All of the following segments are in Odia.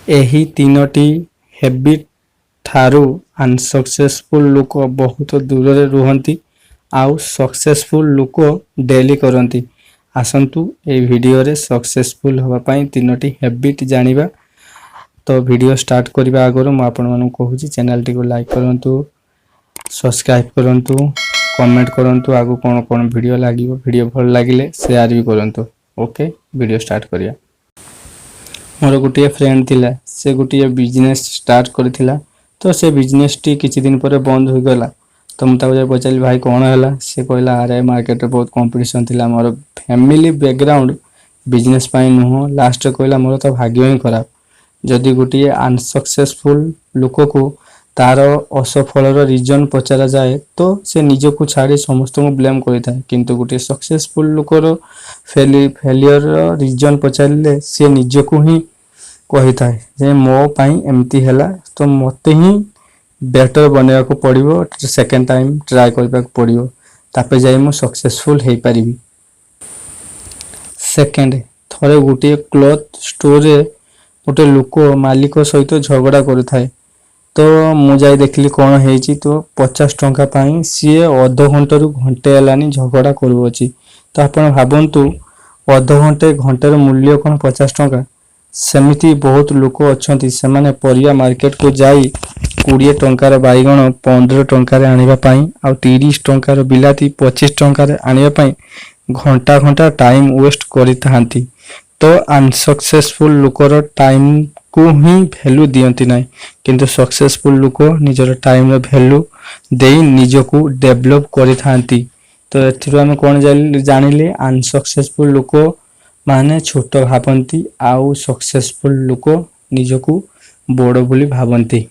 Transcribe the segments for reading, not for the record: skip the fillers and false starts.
ଏହି ତିନୋଟି ହ୍ୟାବିଟ୍ ଠାରୁ ଅନସକ୍ସେସଫୁଲ୍ ଲୋକ ବହୁତ ଦୂରରେ ରୁହନ୍ତି ଆଉ ସକ୍ସେସଫୁଲ୍ ଲୋକ ଡେଲି କରନ୍ତି। ଆସନ୍ତୁ, ଏଇ ଭିଡ଼ିଓରେ ସକ୍ସେସଫୁଲ୍ ହେବା ପାଇଁ ତିନୋଟି ହ୍ୟାବିଟ୍ ଜାଣିବା। ତ ଭିଡ଼ିଓ ଷ୍ଟାର୍ଟ କରିବା ଆଗରୁ ମୁଁ ଆପଣମାନଙ୍କୁ କହୁଛି, ଚ୍ୟାନେଲଟିକୁ ଲାଇକ୍ କରନ୍ତୁ, ସବସ୍କ୍ରାଇବ୍ କରନ୍ତୁ, କମେଣ୍ଟ କରନ୍ତୁ ଆଗକୁ କ'ଣ କ'ଣ ଭିଡ଼ିଓ ଲାଗିବ। ଭିଡ଼ିଓ ଭଲ ଲାଗିଲେ ସେୟାର ବି କରନ୍ତୁ। ଓକେ, ଭିଡ଼ିଓ ଷ୍ଟାର୍ଟ କରିବା। ମୋର ଗୋଟିଏ ଫ୍ରେଣ୍ଡ ଥିଲା। ସେ ଗୋଟିଏ ବିଜନେସ୍ ଷ୍ଟାର୍ଟ କରିଥିଲା। ତ ସେ ବିଜନେସ୍ଟି କିଛି ଦିନ ପରେ ବନ୍ଦ ହୋଇଗଲା। ତ ମୁଁ ତାକୁ ଯାଇ ପଚାରିଲି, "ଭାଇ, କ'ଣ ହେଲା?" ସେ କହିଲା, "ଆରେ, ମାର୍କେଟରେ ବହୁତ କମ୍ପିଟିସନ୍ ଥିଲା। ମୋର ଫ୍ୟାମିଲି ବ୍ୟାକଗ୍ରାଉଣ୍ଡ ବିଜନେସ୍ ପାଇଁ ନୁହଁ।" ଲାଷ୍ଟରେ କହିଲା, "ମୋର ତ ଭାଗ୍ୟ ହିଁ ଖରାପ।" ଯଦି ଗୋଟିଏ ଅନସକ୍ସେସଫୁଲ୍ ଲୋକକୁ ତାର ଅସଫଳର ରିଜନ୍ ପଚରାଯାଏ, ତ ସେ ନିଜକୁ ଛାଡ଼ି ସମସ୍ତଙ୍କୁ ବ୍ଲେମ୍ କରିଥାଏ। କିନ୍ତୁ ଗୋଟିଏ ସକ୍ସେସଫୁଲ୍ ଲୋକର ଫେଲିୟରର ରିଜନ୍ ପଚାରିଲେ ସେ ନିଜକୁ ହିଁ କହିଥାଏ ଯେ ମୋ ପାଇଁ ଏମିତି ହେଲା, ତ ମୋତେ ହିଁ ବେଟର୍ ବନେଇବାକୁ ପଡ଼ିବ, ସେକେଣ୍ଡ ଟାଇମ୍ ଟ୍ରାଏ କରିବାକୁ ପଡ଼ିବ, ତାପରେ ଯାଇ ମୁଁ ସକ୍ସେସଫୁଲ୍ ହେଇପାରିବି। ସେକେଣ୍ଡ, ଥରେ ଗୋଟିଏ କ୍ଲଥ୍ ଷ୍ଟୋରରେ ଗୋଟେ ଲୋକ ମାଲିକ ସହିତ ଝଗଡ଼ା କରୁଥାଏ। ତ ମୁଁ ଯାଇ ଦେଖିଲି କ'ଣ ହେଇଛି। ତ 50 ଟଙ୍କା ପାଇଁ ସିଏ ଅଧଘଣ୍ଟାରୁ ଘଣ୍ଟେ ହେଲାନି ଝଗଡ଼ା କରୁଅଛି। ତ ଆପଣ ଭାବନ୍ତୁ, ଅଧଘଣ୍ଟେ ଘଣ୍ଟେର ମୂଲ୍ୟ କ'ଣ 50 ଟଙ୍କା? ସେମିତି ବହୁତ ଲୋକ ଅଛନ୍ତି, ସେମାନେ ପରିବା ମାର୍କେଟକୁ ଯାଇ 20 ଟଙ୍କାର ବାଇଗଣ 15 ଟଙ୍କାରେ ଆଣିବା ପାଇଁ ଆଉ 30 ଟଙ୍କାର ବିଲାତି 25 ଟଙ୍କାରେ ଆଣିବା ପାଇଁ ଘଣ୍ଟା ଘଣ୍ଟା ଟାଇମ୍ ୱେଷ୍ଟ କରିଥାନ୍ତି। ତ ଅନସକ୍ସେସଫୁଲ୍ ଲୋକର ଟାଇମ୍କୁ ହିଁ ଭ୍ୟାଲୁ ଦିଅନ୍ତି ନାହିଁ, କିନ୍ତୁ ସକ୍ସେସଫୁଲ୍ ଲୋକ ନିଜର ଟାଇମ୍ର ଭ୍ୟାଲୁ ଦେଇ ନିଜକୁ ଡେଭଲପ୍ କରିଥାନ୍ତି। ତ ଏଥିରୁ ଆମେ କ'ଣ ଜାଣିଲେ? ଅନସକ୍ସେସଫୁଲ୍ ଲୋକ ମାନେ ଛୋଟ ଭାବନ୍ତି ଆଉ ସକ୍ସେସଫୁଲ୍ ଲୋକ ନିଜକୁ ବଡ଼ ବୋଲି ଭାବନ୍ତି।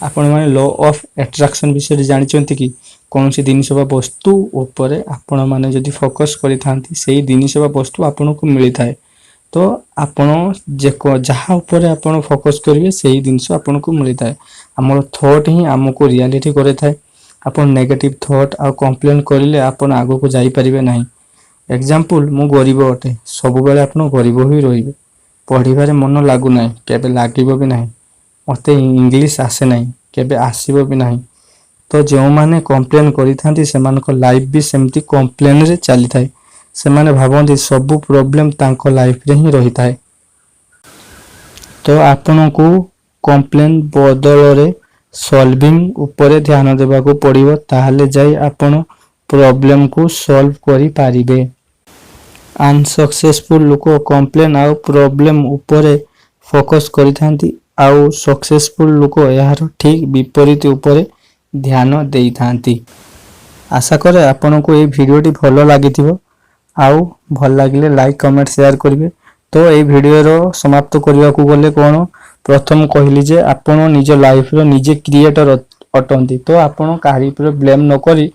ଆପଣମାନେ ଲ ଅଫ୍ ଆଟ୍ରାକ୍ସନ୍ ବିଷୟରେ ଜାଣିଛନ୍ତି କି? କୌଣସି ଜିନିଷ ବା ବସ୍ତୁ ଉପରେ ଆପଣମାନେ ଯଦି ଫୋକସ୍ କରିଥାନ୍ତି, ସେଇ ଜିନିଷ ବା ବସ୍ତୁ ଆପଣଙ୍କୁ ମିଳିଥାଏ। ତ ଆପଣ ଯାହା ଉପରେ ଆପଣ ଫୋକସ୍ କରିବେ, ସେଇ ଜିନିଷ ଆପଣଙ୍କୁ ମିଳିଥାଏ। ଆମର ଥଟ୍ ହିଁ ଆମକୁ ରିଆଲିଟି କରିଥାଏ। ଆପଣ ନେଗେଟିଭ୍ ଥଟ୍ ଆଉ କମ୍ପ୍ଲେନ୍ କରିଲେ ଆପଣ ଆଗକୁ ଯାଇପାରିବେ ନାହିଁ। ଏକ୍ଜାମ୍ପଲ୍, ମୁଁ ଗରିବ ଅଟେ। ସବୁବେଳେ ଆପଣ ଗରିବ ହୋଇ ରହିବେ। ପଢ଼ିବାରେ ମନ ଲାଗୁନାହିଁ, କେବେ ଲାଗିବ ବି ନାହିଁ। ମୋତେ ଇଂଲିଶ ଆସେ ନାହିଁ, କେବେ ଆସିବ ବି ନାହିଁ। ତ ଯେଉଁମାନେ କମ୍ପ୍ଲେନ୍ କରିଥାନ୍ତି, ସେମାନଙ୍କ ଲାଇଫ୍ ବି ସେମିତି କମ୍ପ୍ଲେନରେ ଚାଲିଥାଏ। ସେମାନେ ଭାବନ୍ତି ସବୁ ପ୍ରୋବ୍ଲେମ୍ ତାଙ୍କ ଲାଇଫରେ ହିଁ ରହିଥାଏ। ତ ଆପଣଙ୍କୁ କମ୍ପ୍ଲେନ୍ ବଦଳରେ ସଲଭିଂ ଉପରେ ଧ୍ୟାନ ଦେବାକୁ ପଡ଼ିବ। ତାହେଲେ ଯାଇ ଆପଣ ପ୍ରୋବ୍ଲେମକୁ ସଲ୍ଭ କରିପାରିବେ। ଅନସକ୍ସେସଫୁଲ୍ ଲୋକ କମ୍ପ୍ଲେନ୍ ଆଉ ପ୍ରୋବ୍ଲେମ୍ ଉପରେ ଫୋକସ୍ କରିଥାନ୍ତି ଆଉ ସକ୍ସେସଫୁଲ୍ ଲୋକ ଏହାର ଠିକ୍ ବିପରୀତ ଉପରେ ଧ୍ୟାନ ଦେଇଥାନ୍ତି। ଆଶା କରେ ଆପଣଙ୍କୁ ଏଇ ଭିଡ଼ିଓଟି ଭଲ ଲାଗିଥିବ। ଆଉ ଭଲ ଲାଗିଲେ ଲାଇକ୍, କମେଣ୍ଟ, ସେୟାର କରିବେ। ତ ଏଇ ଭିଡ଼ିଓର ସମାପ୍ତ କରିବାକୁ ଗଲେ କ'ଣ, ପ୍ରଥମ କହିଲି ଯେ ଆପଣ ନିଜ ଲାଇଫର ନିଜେ କ୍ରିଏଟର ଅଟନ୍ତି। ତ ଆପଣ କାହାରି ଉପରେ ବ୍ଲେମ୍ ନ କରି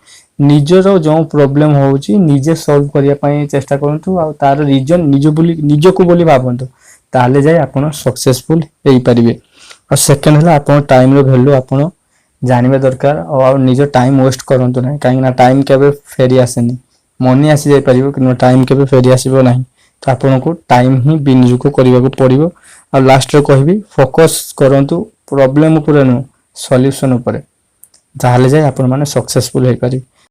ନିଜର ଯେଉଁ ପ୍ରୋବ୍ଲେମ୍ ହେଉଛି, ନିଜେ ସଲ୍ଭ କରିବା ପାଇଁ ଚେଷ୍ଟା କରନ୍ତୁ ଆଉ ତାର ରିଜନ୍ ନିଜ ବୋଲି ନିଜକୁ ବୋଲି ଭାବନ୍ତୁ। ତାହେଲେ ଯାଇ ଆପଣ ସକ୍ସେସଫୁଲ୍ ହେଇପାରିବେ। ଆଉ ସେକେଣ୍ଡ ହେଲା, ଆପଣ ଟାଇମ୍ର ଭ୍ୟାଲୁ ଆପଣ ଜାଣିବା ଦରକାର ଆଉ ନିଜ ଟାଇମ୍ ୱେଷ୍ଟ କରନ୍ତୁ ନାହିଁ, କାହିଁକିନା ଟାଇମ୍ କେବେ ଫେରି ଆସେନି। ମନି ଆସିଯାଇପାରିବ, କିନ୍ତୁ ଟାଇମ୍ କେବେ ଫେରି ଆସିବ ନାହିଁ। ତ ଆପଣଙ୍କୁ ଟାଇମ୍ ହିଁ ବିନିଯୋଗ କରିବାକୁ ପଡ଼ିବ। ଆଉ ଲାଷ୍ଟରେ କହିବି, ଫୋକସ୍ କରନ୍ତୁ ପ୍ରୋବ୍ଲେମ୍ ଉପରେ ନୁହଁ, ସଲ୍ୟୁସନ୍ ଉପରେ। ତାହେଲେ ଯାଇ ଆପଣମାନେ ସକ୍ସେସଫୁଲ୍ ହେଇପାରିବେ।